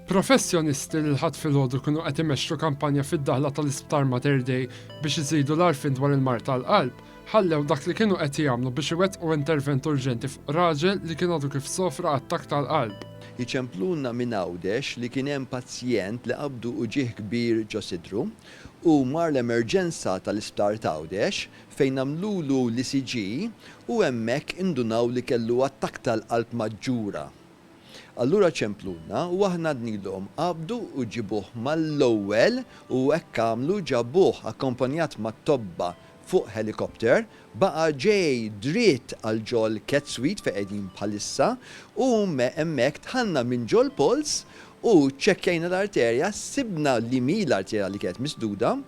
Professjonisti li l-Ħadd filgħodu kienu qed imexxu kampanja fid-daħla tal-Isptar Mater Dei biex iżidu l-għarfien dwar il-mard tal-qalb, ħallew dak li kienu qed jagħmlu biex iwettqu intervent urġenti fuq raġel li kien għadu kif sofra attakk tal-qalb. Iċemplulna minn Għawdex li kien hemm pazjent li qabdu uġigħ kbir ġo sidru u mar l-emerġenza tal-Isptar t'Għawdex fejn għamlulu l-ECG u hemmhekk indunaw li kellu attakk tal-qalb maġġura. Allura ċemplulna u aħna għadnilhom qabdu u ġibuh mal-ewwel u hekk għamlu ġabuh akkompanjat mat-tobba fuq helicopter, baqa' ġej dritt għal ġol-cat suite fejn qegħdin bħalissa u hemmhekk dħalna minn ġol-polz u ċċekkjajna l-arterja, sibna li mhi l-arterja li kienet misduda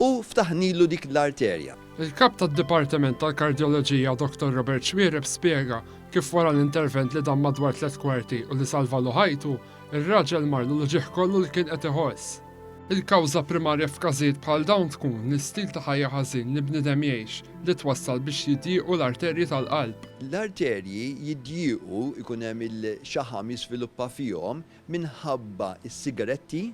u ftaħnilu dik l-arterja. Il-Kap tad-Dipartiment tal-Kardjoloġija Dottor Robert Xuereb spjega kif wara l-intervent li dam madwar tlett kwarti u li salvalu ħajtu, ir-raġel marlu l-uġigħ kollu li kien qed iħoss. Il-kawża primarja f'każijiet bħal dawn tkun l-istil ta' ħajja ħażin li bniedem jgħix li twassal biex jidjiequ l-arterji tal-qalb. L-arterji jidjiequ, ikun hemm il-xaħam jiżviluppa fihom minħabba s-sigaretti,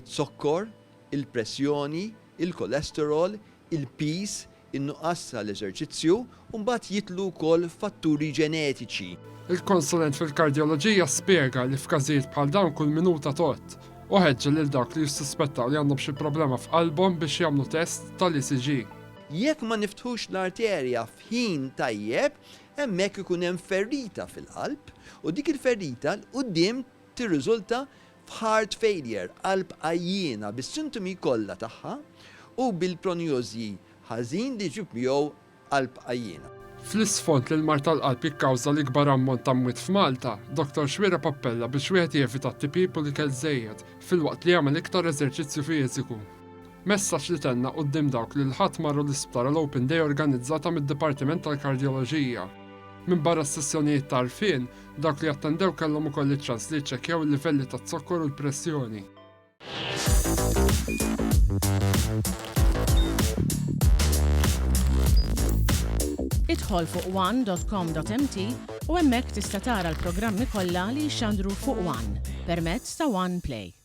iz-zokkor, il-pressjoni, il-kolesterol, il-piż, in-nuqqas tal-eżerċizzju u mbagħad jidħlu wkoll fatturi ġenetiċi. Il-konsulent fil-kardjoloġija spjega li f'każijiet bħal dawn kull minuta tgħodd u ħeġġa lil dawk li jissuspettaw li għandhom xi problema f'qalbhom biex jagħmlu test tal-ECG. Jekk ma niftħux l-arterja f'ħin tajjeb, hemmhekk ikun hemm ferrita fil-qalb u dik il-ferrita 'l quddiem tirriżulta f'heart failure, qalb għajjiena bis-sintomi kollha tagħha u bil-pronjożi ħażin li jġib miegħu qalb għajjiena. Fl-isfond li l-mard tal-qalb jikkawża l-ikbar ammont ta' mwiet f'Malta, Dottor Xuereb appella biex wieħed jevita t-tipjip u l-ikel żejjed filwaqt li jagħmel iktar eżerċizzju fiżiku. Messaġġ li tenna quddiem dawk li l-Ħadd marru l-isptar għal Open Day organizzata mid-Dipartiment tal-Kardjoloġija. Minbarra s-sessjonijiet ta' għarfien, dawk li attendew kellhom ukoll iċ-ċans li jiċċekkjaw il-livelli taz-zokkor u l-pressjoni. Idħol fuq one.com.mt u hemmhekk tista' tara l-programmi kollha li jixxandru fuq One permezz ta' One Play.